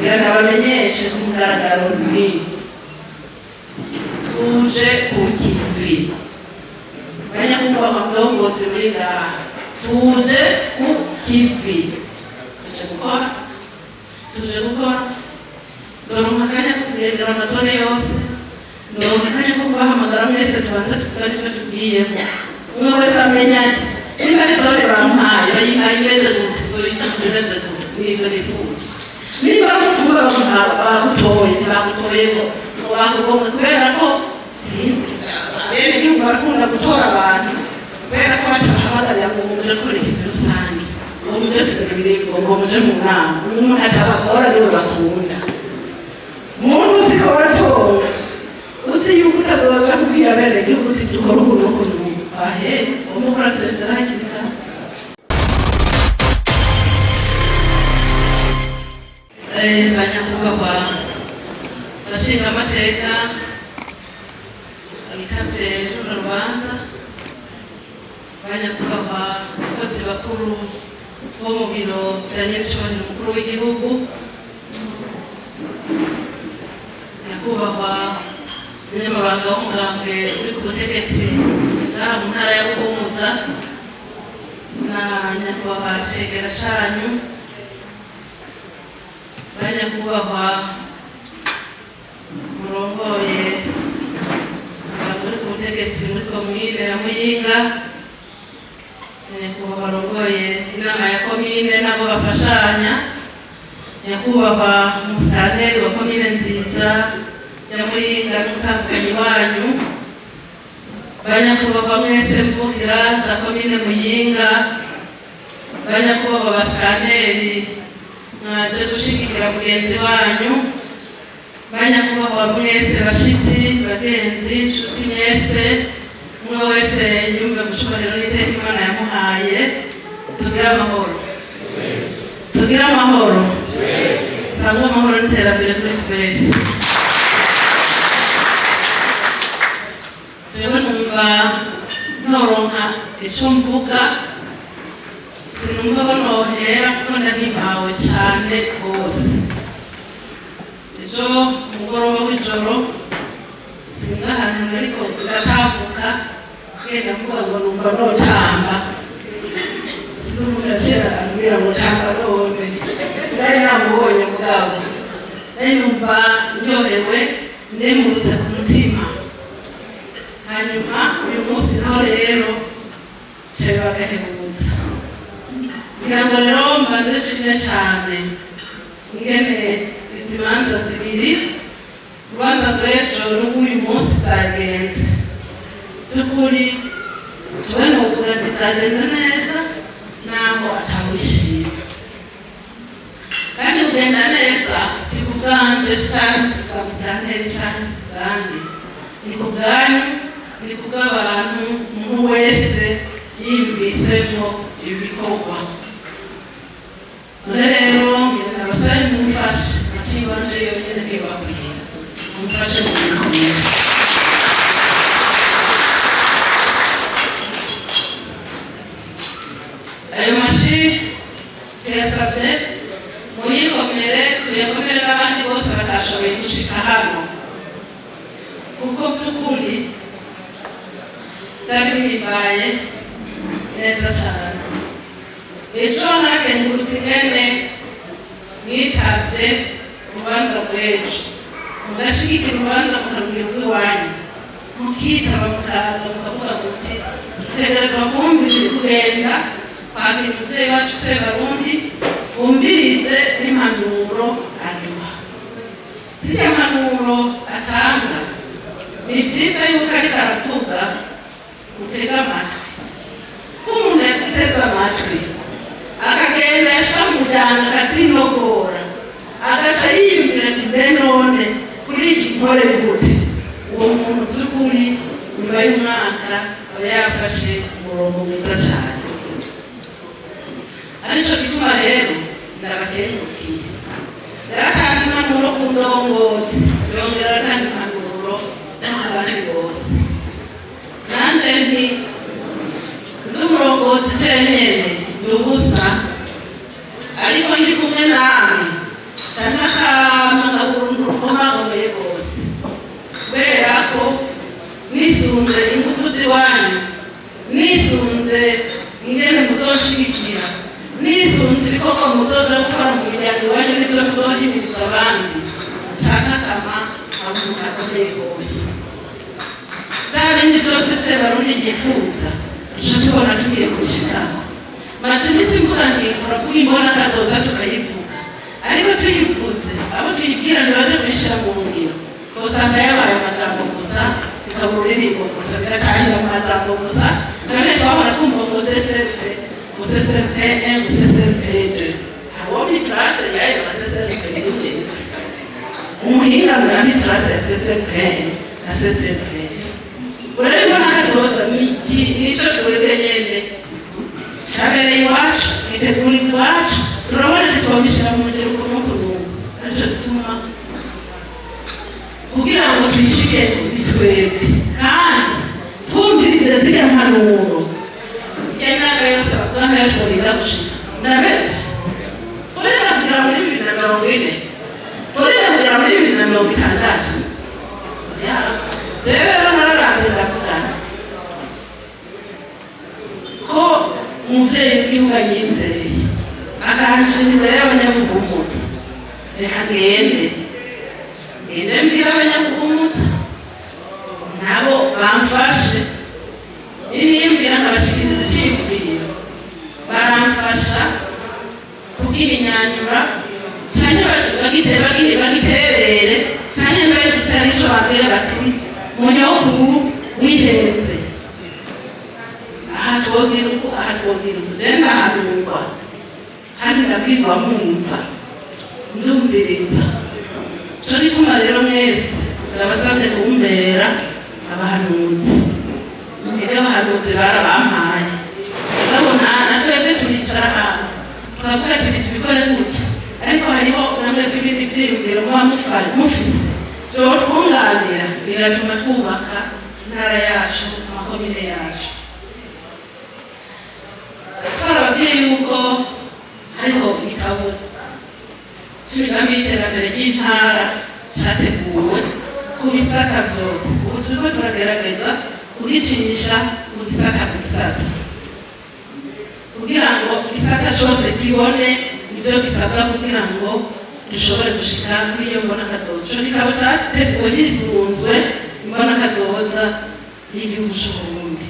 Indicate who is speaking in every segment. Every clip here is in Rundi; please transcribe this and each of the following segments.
Speaker 1: Ngira ndabamenyeshe ku mugaragaro nti tuje ku kivi. Banyakubahwa murongozi muri ngaha, tuje ku kivi, tuje gukora, tuje gukora. Nzoronka akanya ko kugendera ama zones yose, nzoronka akanya ko kubahamagara mwese, tubanze tuvugane icyo tugiyemo. Umwe wese amenya ati niba ari zone bampaye, bayimpaye imeze gute, nzoyisubiza imeze gute. Nivyo nifuza. Niba mutumba bagutoye, ntibagutoye ngo bagugomwe, kubera ko sinzi, bene gihugu barakunda gutora abantu kubera ko batahamagarira ngo muje gukora ikintu rusange, ngo muje tugira ibiribwa, ngo muje mu nama. Umuntu atabakora niwe bakunda. Muntu uzi ko watowe, uzi yuko utazoja kubwira bene gihugu uti dukora uku n'uku n'uku, ahe umukora sezera hakiri kare. Banyakubahwa abashinga amateka bitavye runo rubanza, banyakubahwa abakozi bakuru bo mu biro vya nyiricubahiro umukuru w'igihugu, nyakubahwa umunyamabanga w'umugambwe uri ku butegetsi ngaha mu ntara ya Buhumuza na nyakubahwa cegera canyu, banyakubahwa murongoye umugambwe uri ku butegetsi muri komine ya Muyinga, nyakubahwa arongoye inama ya komine nabo bafashanya, nyakubahwa umusitanteri wa komine nziza ya Muyinga n'umutambukanyi wanyu, banyakubahwa mwese mvukira za komine Muyinga, banyakubahwa basitanteri mwaje gushigikira mugenzi wanyu, banyakubahwa mwese bashitsi, bagenzi, nshuti mwese, umwe wese yumve mu cubahiro n'iteka Imana yamuhaye. Tugire amahoro, tugire amahoro, sangwa amahoro n'iterambere kuri twese. Jewe numva noronka ico mvuga, sinumva aho nohera kuko ndahimbawe cane rwose. Ejo umugoroba w'ijoro sinzi ahantu ariko ndatambuka ngenda mvuga ngo numva notamba. Sinzi umuntu yaciye ambwira ngo tamba none, sinari namubonye, mugabo nari numva ndyohewe, ndemurutse ku mutima. Hanyuma uyu munsi naho rero cewe bagahebuza ngira ngo rero mbanze nshime cane ingene izi manza zibiri, urubanza rw'ejo n'urw'uyu munsi, zagenze. By'ukuri jewe novuga nti zagenze neza naho atawishima. Kandi kugenda neza si ku bwanje canke si kubwa musitanteri canke si ku bwanjye, ni ku bwanyu, ni ku bw'abantu, umuntu wese yiyumvisemwo ibi bikorwa. None rero ngira ndabasabe mumfashe, amashyi yonyene ntibakwiye, mumfashe mu bikomere. Ayo mashi tuyasabye muyikomere, tuyakomere n'abandi bose batashoboye gushika hano, kuko by'ukuri byari bihimbaye neza cyane. Ejo narakengurutse ingene mwitavye urubanza rw'ejo, mugashigikira urubanza, mukarubwira urw'iwanyu, mukitaba, mukaza mukavuga muti dutegerezwa kumva ibiri kugenda, kwakira umuvyeyi wacu Sebarundi, wumvirize n'impanuro aduha. Zirya mpanuro atanga, ni vyiza yuko ariko aravuga utega amatwi, ko umuntu yaziteze amatwi akagenda yashika mu muryango akazinogora, agaca yiyumvira ati mbe none kuri iki nkore gute? Uwo muntu by'ukuri nyuma y'umwaka aba yafashe umurongo mwiza cyane. Arico gituma rero ndabakengurukiye. Yaratanze impanuro ku ndongozi, yongera aratanga impanuro no ku bandi bose. Nanje nti ndi umurongozi jenyene ni ubusa, ariko ndi kumwe namwe canke. Kuzohimiriza abandi nshaka kama amuntu akomeye rwose. Bya bindi byose se Barundi yifuza, duca tubona tugiye kubishikako. Maze iminsi mvuga nti turavuga imbona kazoza, tukayivuga, ariko tuyivuze abo tuyibwira ntibaje kubishira mu ngiro, usanga yabaye amajambo gusa, bikaba ururirimbo gusa, bigatahira amajambo gusa. Nabyo twahora twumva ngo CCRP, ngo CCRP 1, ngo CCRP 2, habo ni trace yayo ma CCRP 2. Umuhinga mugani trace ya CCRP 1 na CCRP 2. Urabibona, kazoza nico twebwe nyene cabereye iwacu, gitegura iwacu, turabona ntitwobishira mu ngiro uko n'uku n'uku. Arico gituma kugira ngo tuyishike ni twebwe, kandi twumvirije zirya mpanuro. Irya myaka yose bavuga nayo tworinda gushika, ndabenshi tworinda kugera muri 2040, tworinda kugera muri 2060. Jewe rero nararavye, ndavuga ko umuvyeyi w'igihugu anyizeye akanshira imbere y'abanyabuhumuza, reka ngende ngende mbwira abanyabuhumuza nabo bamfashe. Nimbwira nkabashikiriza iciyumviro, baramfasha kugihinyanyura canke bagiterere, canke mbe kitari ico babwira bati: "Munyokuru, wihenze aha, twobwira uku, aha twobwira uku." Je ndahanurwa kandi ndabwirwa mwumva, ndumviriza. Co gituma rero mwese ndabasavye kumbera abahanuzi. Ega abahanuzi barabampaye, urabona na twebwe turicara ahantu tukavuga ati: "Tubikore gutya," ariko hariho namwe ibindi vyiyumviro muba mufise vyotwunganira, bigatuma twubaka intara yacu, amakomine yacu. Twarababwiye yuko hariho igitabo c'imigambi y'iterambere ry'intara categuwe ku bisata vyose. Ubu turiko turagerageza kugicisha mu gisata ku gisata, kugira ngo igisata cose kibone ivyo gisabwa kugira ngo dushobore gushika kuri iyo mbona kazoza. Ico gitabo categuwe hisunzwe imbona kazoza y'igihugu c'Uburundi.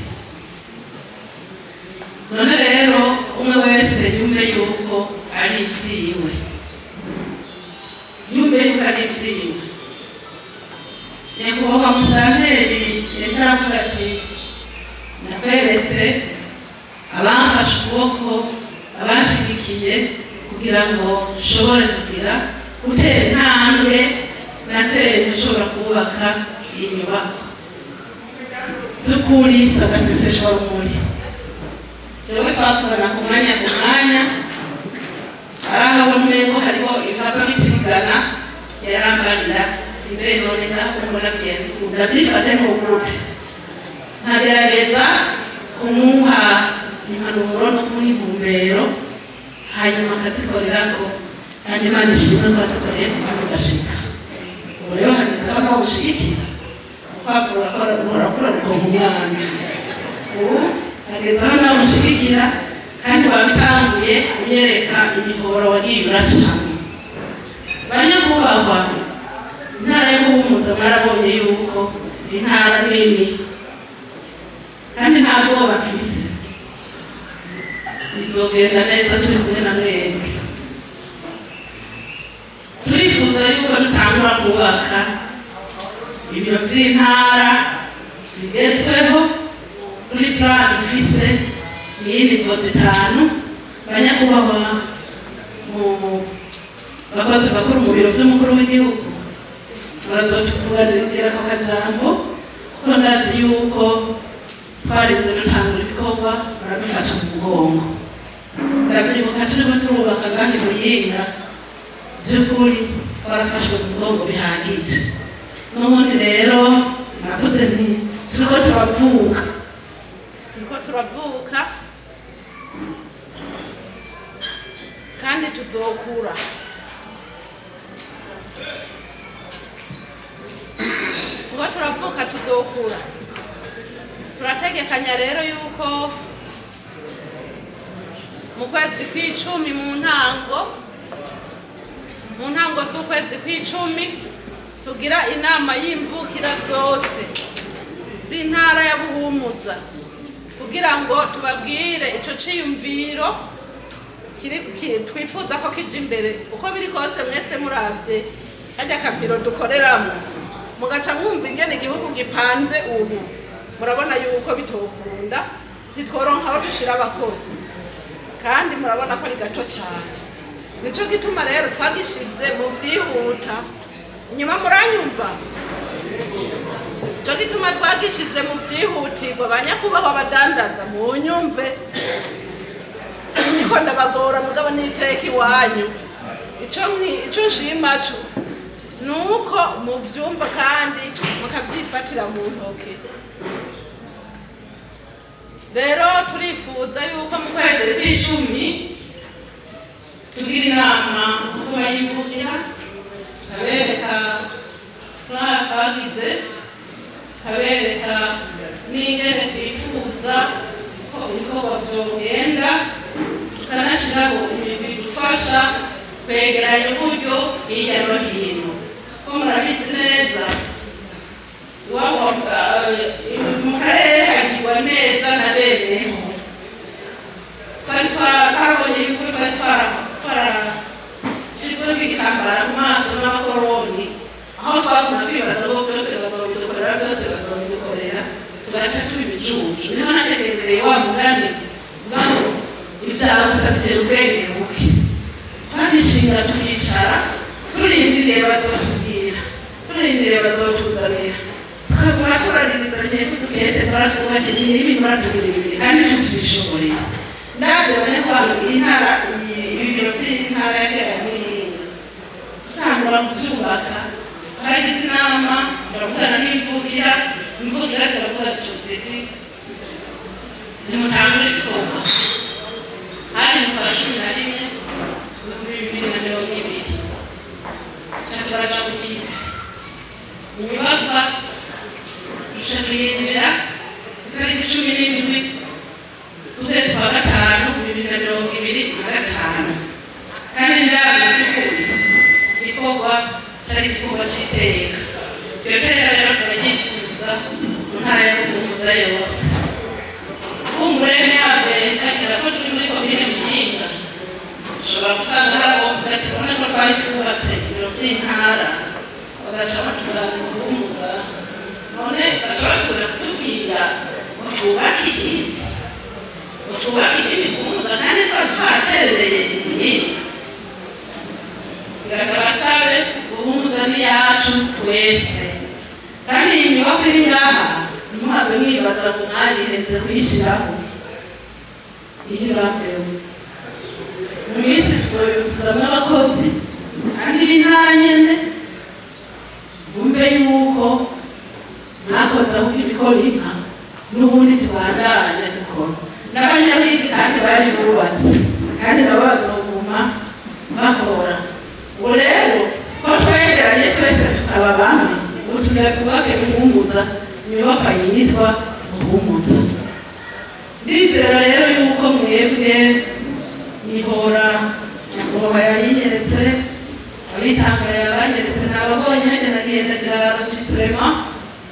Speaker 1: None rero umwe wese yumve yuko ari ivyiwe, yumve yuko ari ivyiwe. Nyakubahwa musitanteri yariko aravuga ati: "Ndakweretse abamfashe ukuboko, abanshigikiye kugira ngo nshobore kugira gutera intambwe nateye, nshobora kubaka iyi nyubako." By'ukuri si agaseseshwarumuri. Jewe twavugana ku mwanya ku mwanya, arahabona umengo hariho ibihava bitirigana, yarambarira: "Mbe none ngaho mbona bigenze uku, ndavyifate gute?" Nkagerageza kumuha impanuro no kumuha intumbero, hanyuma akazikorerako. Kandi Imana ishimwe ko azikoreye kandi ugashika. Ubu rero hageze aho nawe ushigikira urukwavu rurakura rukonka umwana. Ubu hageze aho nawe ushigikira, kandi wabitanguye unyereka imihoro wagiye uracamo. Banyakubahwa, intara yo Guhumuza mwarabonye yuko intara nini, kandi nta bwoba mfise, bizogenda neza turi kumwe na mwebwe. Turifuza yuko dutangura kubaka ibiro vy'intara bigezweho kuri plan dufise iyindi mvo zitanu. Banyakubahwa mu bakozi bakuru mu biro vy'umukuru w'igihugu, barazotuvuganira ako kajambo, kuko ndazi yuko twarinze dutangura ibikorwa baradufata mu mugongo. Ndavyibuka turiko turubaka ngaha i Muyinga, vy'ukuri twarafashwe mu mugongo bihagije. N'ubundi rero navuze nti turiko turavuka, turiko turavuka kandi tuzokura. Turiko turavuka, tuzokura. Turategekanya rero yuko mu kwezi kw'icumi mu ntango Mu ntango z'ukwezi kw'icumi tugira inama y'imvukira zose z'intara ya Buhumuza kugira ngo tubabwire ico ciyumviro twifuza ko kija imbere. Uko biri kose, mwese muravye karya kabiro dukoreramo, mugaca mwumva ingene igihugu gipanze ubu, murabona yuko bitokunda, ntitworonka aho dushira abakozi, kandi murabona ko ari gato cyane. Nico gituma rero twagishize mu vyihuta. Inyuma muranyumva? Nico gituma twagishize mu vyihutirwa. Banyakubahwa badandaza, munyumve, siniko ndabagora, mugabo n'iteka iwanyu. Ico nshima co nuko muvyumva kandi mukavyifatira mu ntoke. Rero turifuza yuko mu kwezi kw'icumi tugira inama kuko bayimvukira, tukabereka plan twagize, tukabereka n'ingene twifuza ko ibikorwa vyogenda, tukanashiraho imigwi idufasha kwegeranya uburyo hirya no hino. Ko murabizi neza, iwabo mu karere hagirwa neza na beneho. Twari twarabonye yuko twari twarashizweho igitambara ku maso n'abakoroni, aho twaguma twibaza ngo byose bazobidukorera, byose bazobidukorera, tugaca tuba ibijuju. Niho nategerereye wa mugani uvuga ngo ibyaha gusa bitera ubwenge buke. Twarishinga tukicara turindiriye bazotubwira, turindiriye bazotuzanira, tukaguma turaririzanye kudukete baratwubakira ibi, baratugirira ibi, kandi tuvyishoboye. Ndavyo banyakubahwa, iyi ntara, ibi biro vy'intara ya kera ya Muyinga, tutangura kuvyubaka twaragize inama, turavugana n'imvukira. Imvukira ziravuga ziti: "Nimutangure ibikorwa." Hari mu kwa 11 2020. Ca turaja ku kivi, inyubakwa duca tuyinjira itariki 17 z'ukwezi kwa gatanu 2025. Kandi ndabyo by'ukuri igikorwa cari igikorwa c'iteka. Iryo teka rero turaryifuza mu ntara ya Buhumuza yose. Kumbure ntihave hagira ko turi muri komine Muyinga, ushobora gusanga hari abo bavuga ati: "None ko twari twubatse ibiro vy'intara, bagaca batujana Buhumuza, none baca basubira kutubwira ngo twubake iyindi, ngo twubake ikindi Buhumuza, kandi twari twaraterereye i Muyinga?" Kugira basabe, Buhumuza ni yacu twese. Kandi iyi nyubako iri ngaha, ntimuhave mwibaza ngo mwarihenze kuyishiraho. Iyo mu minsi tuzobivuzamwo abakozi kandi b'intara nyene, bumve yuko mwakoze ahubwo ibikora inka, n'ubundi tubandanya dukora n'abanyabigi, kandi bari bubatse, kandi nabo bazoguma bakora. Ubu rero ko twegeranye twese tukaba bamwe, ubu tugira twubake Buhumuza, inyubakwa yitwa Buhumuza. Ndizera rero yuko mwebwe mihora nyakubahwa yayinyeretse, abitanga yabanyeretse, nababonye hajya nagenda gira enregistrement.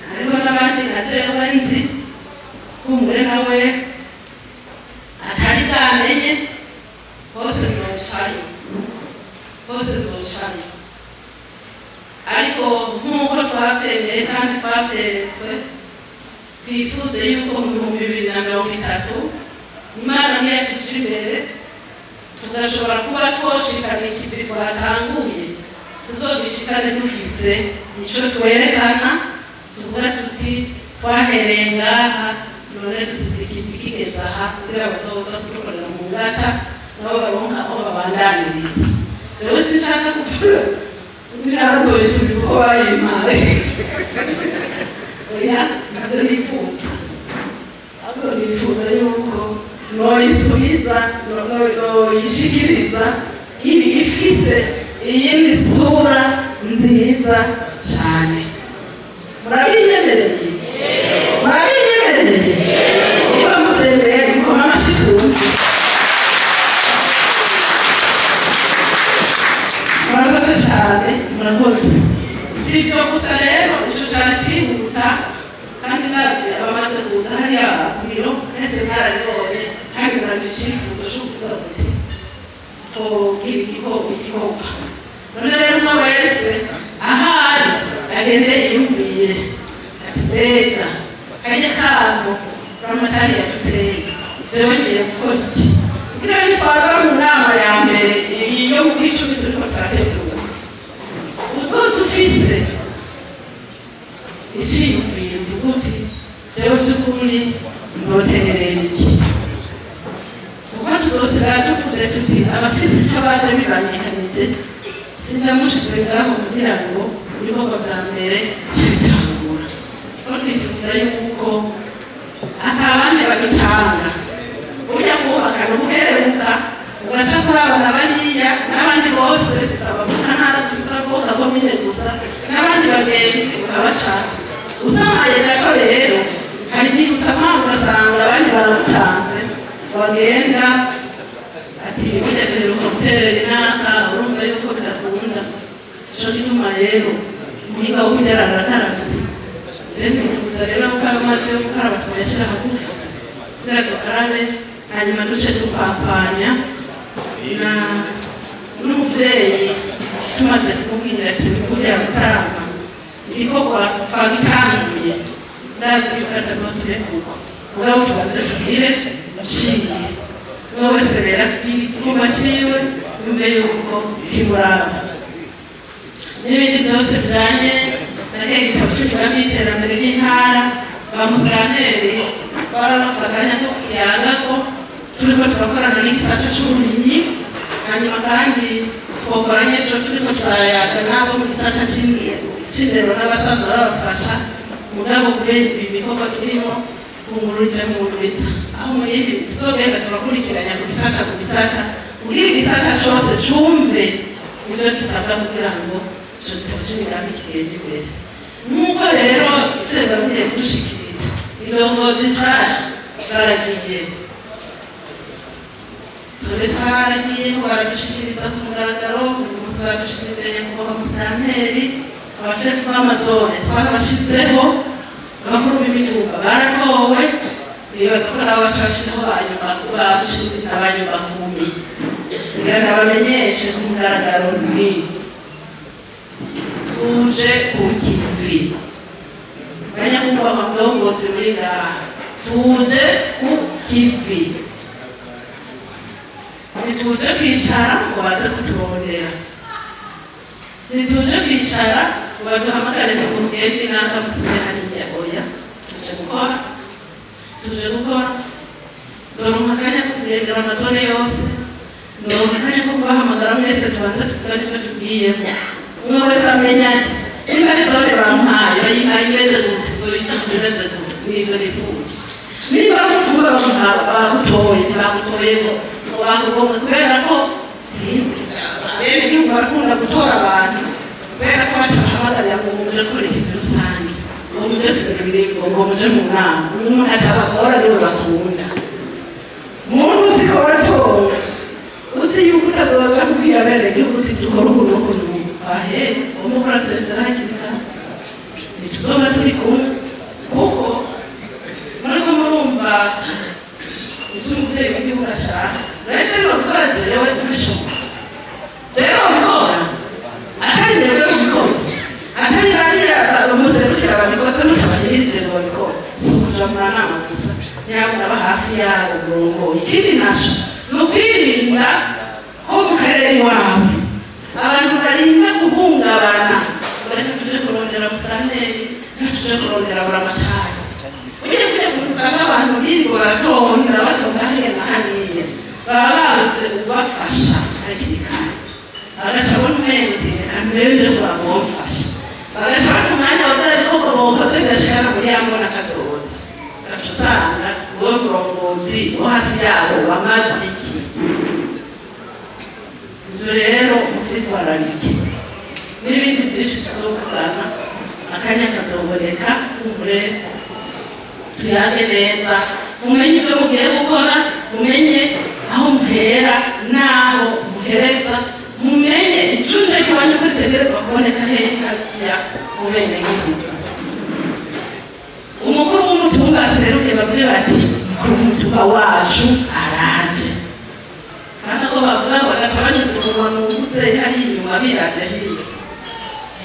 Speaker 1: Hariho n'abandi na jewe nzi, kumbure nawe atari bwamenye. Hose nzocayo, hose nzocayo. Ariko nk'uko twavyemeye kandi twavyeretswe, twifuze yuko mu 2030, Imana niyatuje imbere, tugashobora kuba twoshikana ikivi twatanguye, tuzogishikane dufise ico twerekana, tuvuga tuti: "Twahereye ngaha, none dusize ikivi kigeze aha," kugira bazoza kudukorera mu ngata nabo baronka aho babandaniriza. Jewe sinshaka kuvuga intara nzoyisubiza uko bayimpaye. Oya, ntabyo nifuza. Ahubwo nifuza yuko noyisubiza, noyishikiriza iri ifise iyindi sura nziza cyane. Murabinyemereye? Murabinyemereye? Niba mubyemeye, mukoma amashyi twumve. Murakoze. Murakoze. Si ibyo gusa rero, ico cane cihuta, kandi ndazi abamaze kuza hariya ku biro mwese mwarabibonye, kandi muraje icifuzo co kuvuga kuti twogira igikorwa. None rero umwe wese ahari agende yiyumvire ati: "Mbega karya kazo Buramatari yaduteye, jewe ngiye gukora iki?" Kugira nitwaza mu nama ya mbere iyo mu kw'icumi turiko turategura, uzoza ufise iciyumviro, uvuga uti: "Jewe vy'ukuri nzoterera iki?" Kuko tuzosigara tuvuze tuti abafise ico baje bibangikanije, sinamushize ngaho kugira ngo ibikorwa vya mbere bice bitangura. Ko twifuza yuko atabandi badutanga, ujya kubaka nubukerebuka, ugaca kurabana bariya n'abandi bose, abavuka ntara gusa, abavuka komine gusa, n'abandi bagenzi ukabacaka. Usamaye gato rero, hari igihe usamara ugasanga abandi baragutanze, wagenda ati: "Burya duheruka guterera inaka." Urumva yuko bidakunda. Ico gituma rero umuhinga wo kurya arakaravye. Je nifuza rero ko ayo mazi yo gukaraba tuyashira hagufi kugira dukarabe, hanyuma duce dukwapanya na n'umuvyeyi. Tumaze kumubwira ati: "Burya gukaraba, igikorwa twagitanguye." Ndazi yuko atazoturekuka, mugabo tubanze tugire nshinge. Umwe wese rero afite igikorwa ciwe, yumve yuko kimuraba, n'ibindi byose bijanye na kya gitabo c'imigambi y'iterambere ry'intara. Ba musitanteri bararonse akanya ko kuyagako, turiko turakorana n'igisata c'uburimyi. Hanyuma kandi twokoranye ejo, turiko turayaga nabo mu gisata c'indero n'abasanzwe babafasha. Mugabo kubera ibi bikorwa turimo tungururije mu ndwiza, aho mu yindi tuzogenda turakurikiranya ku bisata ku bisata, kugira igisata cose cumve ivyo gisabwa kugira ngo ico gitabo c'imigambi kigende imbere. Nk'uko rero Sebarundi kudushikirije, indongozi nshasha zaragiye, twebwe twaragiye, baradushikiriza ku mugaragaro. Uyu munsi baradushikirije nyakubahwa musitanteri, abashefu b'amazone twarabashizeho, abakuru b'imitumba baratowe. Nibaza ko nabo baca bashiraho abanyumba kumi. Kugira ndabamenyeshe ku mugaragaro, ni tuje ku kivi. Banyakubahwa ndongozi muri ngaha, tuje ku kivi. Ntituje kwicara ngo baze kuturondera, ntituje kwicara ngo baduhamagare ngo mugende nanga musubire hariya. Oya, tuje gukora, tuje gukora. Nzoronka akanya ko kugendera amazone yose, nzoronka akanya ko kubahamagara mwese, tubanze tuvugane icyo tugiyemo. Umwe wese amenya ati: "Niba ari zone bampaye, bayimpaye imeze gute, nzoyisanga imeze gute, nivyo nifuza." Niba mutumba bagutoye, ntibagutoye ngo bakugomwe, kubera ko sinzi, bene gihugu barakunda gutora abantu kubera ko batahamagarira ngo muje gukora ikintu rusange, ngo muje kugira ibiribwa, ngo muje mu nama. Umuntu atabagora niwe bakunda. Muntu uzi ko watowe, uzi yuko utazoja kubwira bene gihugu uti: "Dukora uku n'uku n'uku," ahe umukora sezera hakiri kare, ntituzoba turi kumwe, kuko muriko murumva icyo umuvyeyi w'igihugu ashaka. Rero nobikora jewe ntibishoboka, jewe nobikora atari mwebwe mubikoze, atari bariya bamuserukira babikoze, mutabahimirije ngo babikore. Si ukuja mu nama gusa, nyabuna aba hafi yabo murongoye. Ikindi naco ni ukwirinda ko mu karere iwawe abantu barinda guhungabana. Bareka tuje kurondera musanteri, reka tuje kurondera Buramatari. Ugiye kujya usanga abantu birirwa baratonda, batonda hariya na hariya, baba babuze ubafasha hakiri kare. Bagaca abona umengo uti: "Reka mbere nje kuraba uwomfasha." Bagaca bata umwanya wa bya bikorwa bokoze, bigashikana muri ya mbona kazoza. Ugaca usanga uwo murongozi wo hafi yabo wamaze iki. Ivyo rero muvyitwararike, n'ibindi vyinshi tuzovugana, akanya kazoboneka kumbure tuyage neza, mumenye ivyo mugiye gukora, mumenye aho muhera n'aho muhereza, mumenye icunje kiwanyu kuri. bitegerezwa kuboneka hehe hariya mu benegihugu. Umukuru w'umutumba aseruke, bavuge bati: "Umukuru w'umutumba wacu araje." Kandi ko bavuga bagaca banyuze umunwa nuguze hariya inyuma, biravye hirya,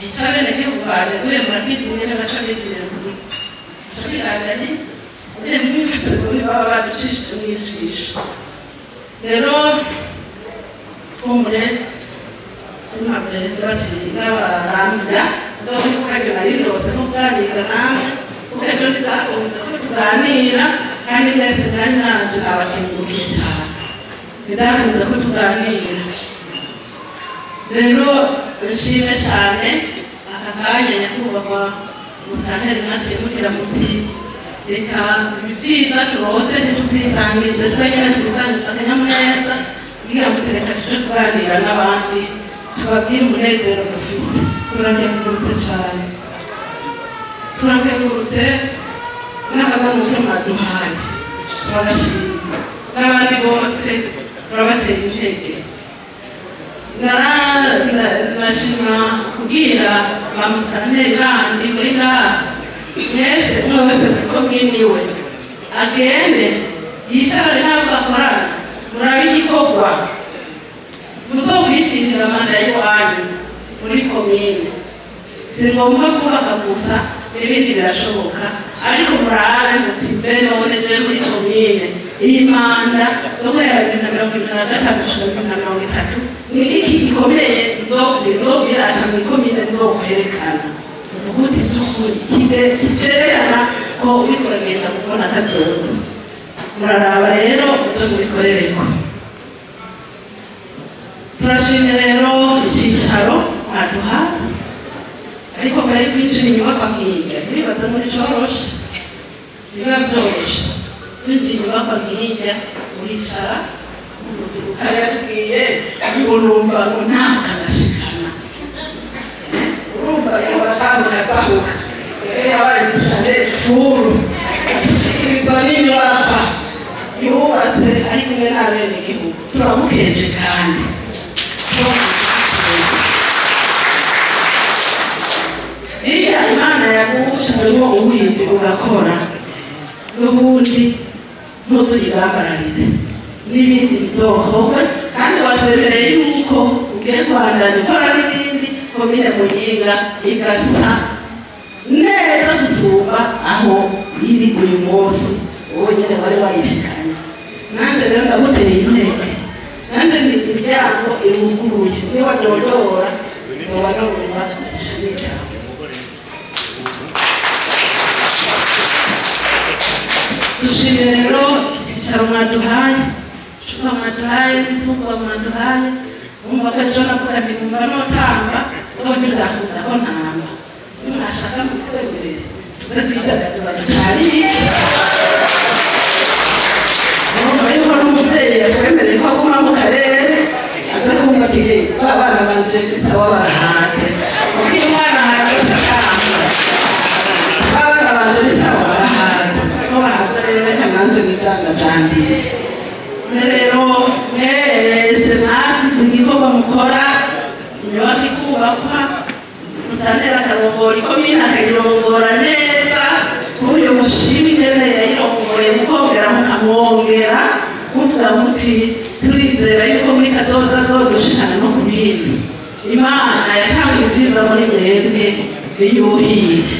Speaker 1: ico abenegihugu baje guye murakizi ingene baca bigirira kuri, baca biravya hirya, ntibibutse baba baducishije mw'ijisho. Rero kumbure simpave ndabarambira, mugabo niko karyo nari ndose ko kuganira namwe, kuko ejo ntibyakunze ko tuganira, kandi mwese mwari mwaje, nabakengurukiye cane. Ntibyakunze ko tuganira. Rero nshime cane aka kanya, nyakubahwa musitanteri, mwaciye mugira muti: "Reka ibi vyiza turose ntituvyisangize twenyene, tubisangize akanyamuneza." Kugira muti: "Reka tuje kuganira n'abandi, tubabwire umunezero dufise." Turakengurutse cane, turakengurutse n'akaganuke mwaduhaye, turagashima. N'abandi bose turabatera intege. Nashima kubwira ba musitanteri bandi muri ngaha mwese, umwe wese kuko mwiniwe agende yicarane n'abo bakorana, murabe igikorwa muzokwitirira manda y'iwanyu muri komine. Si ngombwa kubaka gusa, n'ibindi birashoboka, ariko murabe muti: "Mbere none je muri komine iyi manda yo guhera 2025 gushika 2030, ni iki gikomeye nzobwirata mu ikomine, nzokwerekana?" Uvuga uti: "Vy'ukuri kicerekana ko uriko uragenda kubona kazoza." Muraraba rero uze mubikorereko. Turashimye rero icicaro mwaduhaye, ariko kari kwinjira inyubakwa nk'irya, ntibibaze muri coroshe, biba vyoroshe kwinjira inyubakwa nk'irya. Uricara kare yatubwiye ngo numva ngo ntambuka ngashikana, urumva yahora atambuka azahuka. Rero yabaye musare furu, ashishikirizwa n'inyubakwa yubatse ari kumwe n'abenegihugu. Turamukeje kandi turamukeje. Iyo Imana yagushizemo ubuhinzi ugakora, n'ubundi ntuzuyigambararire, n'ibindi bizokorwe. Kandi watwemereye yuko ugiye kubandanya ukora n'ibindi, komine Muyinga igasa neza gusumba aho iri uyu munsi, wowe nyine wari wayishikanye. Nanje rero ndamuteye intege, nanje ni imiryango iruguruye, niwadodora nzoba numva nzisha n'ijambo. Dushimye rero icyicaro mwaduhaye, icupa mwaduhaye, n'imfungurwa mwaduhaye. Wumva ko ejo navuga nti numva notamba, ubwo ntibyakunda ko ntamba. Nimwashaka mutwemerere tuze kwidagadura dutarike. Urumva yuko n'umuvyeyi yatwemereye ko aguma mu karere, aza kumva ati: "Ba bana banje sawa, barahaze." Kuko iyo umwana ahaze aca atamba. "Ba bana banje ni sawa, barahaze." Ko bahaze rero, reka nanje nijandajandire. Rero mwese mwagize igikorwa mukora, inyubako ikubakwa, musitanteri akarongora ikomine, akayirongora neza kuri uyu mushima ingene yayirongoye, mukongera mukamwongera muvuga muti: "Turizera yuko muri kazoza azodushikana no ku bindi." Imana yatanga ibyiza muri mwebwe, biyuhire.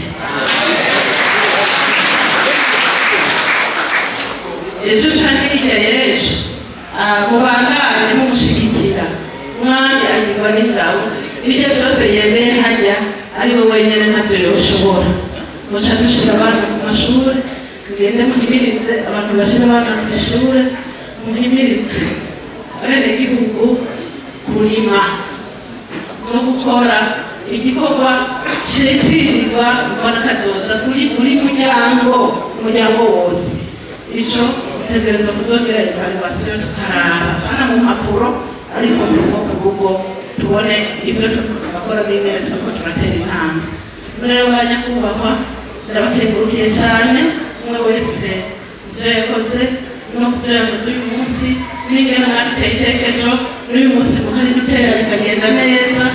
Speaker 1: Ejo canke hirya y'ejo mubandanye mumushigikira. Umwami agirwa n'ingabo, ibyo byose yemeye hajya ari we wenyine ntabyo yoshobora. Muca dushira abana ku mashuri, tugende muhimirize abantu bashira abana ku ishure, muhimirize abenegihugu kurima no gukora igikorwa citirirwa mbona kazoza kuri buri muryango, umuryango wose. Ico dutegerezwa kuzogira evaluation, tukaraba pana mu mpapuro, ariko mu rugo ku rugo, tubone ivyo turiko turakora n'ingene turiko turatera intambwe. Rero ba nyakubahwa, ndabakengurukiye cane, umwe wese ivyo yakoze no kuvyo yakoze uyu munsi, n'ingene mwabiteye iteka ejo n'uyu munsi mukaridutera bikagenda neza.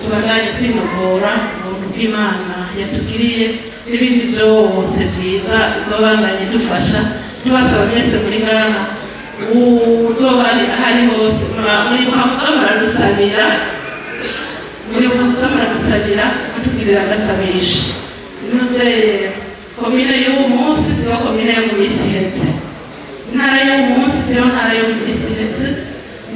Speaker 1: Tubandanye twinovora ubuntu bw'Imana yatugiriye n'ibindi byose byiza bizobandanye dufasha. Tubasaba mwese muri ngaha, uzoba ari ahari hose, muribuka muza muradusabira, muribuka muza muradusabira, mutugirira agasabisha. Nuzeye komine y'uwu munsi siyo komine yo mu minsi iheze, intara y'uwu munsi siyo ntara yo mu minsi iheze,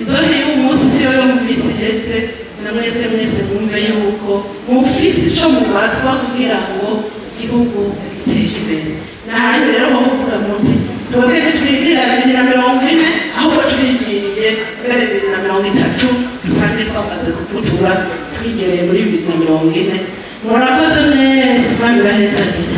Speaker 1: izone y'uwu munsi siyo yo mu minsi iheze. Na mwebwe mwese mwumve yuko mufise ico mubazwa kugira ngo igihugu gitere imbere. Nahandi rero ho kuvuga muti twebwe ntitwibwira 2040, ahubwo turigiriye mbere 2030 dusange twamaze kuvutura, twigereye muri 2040. Murakoze mwese, Imana ibahezagire.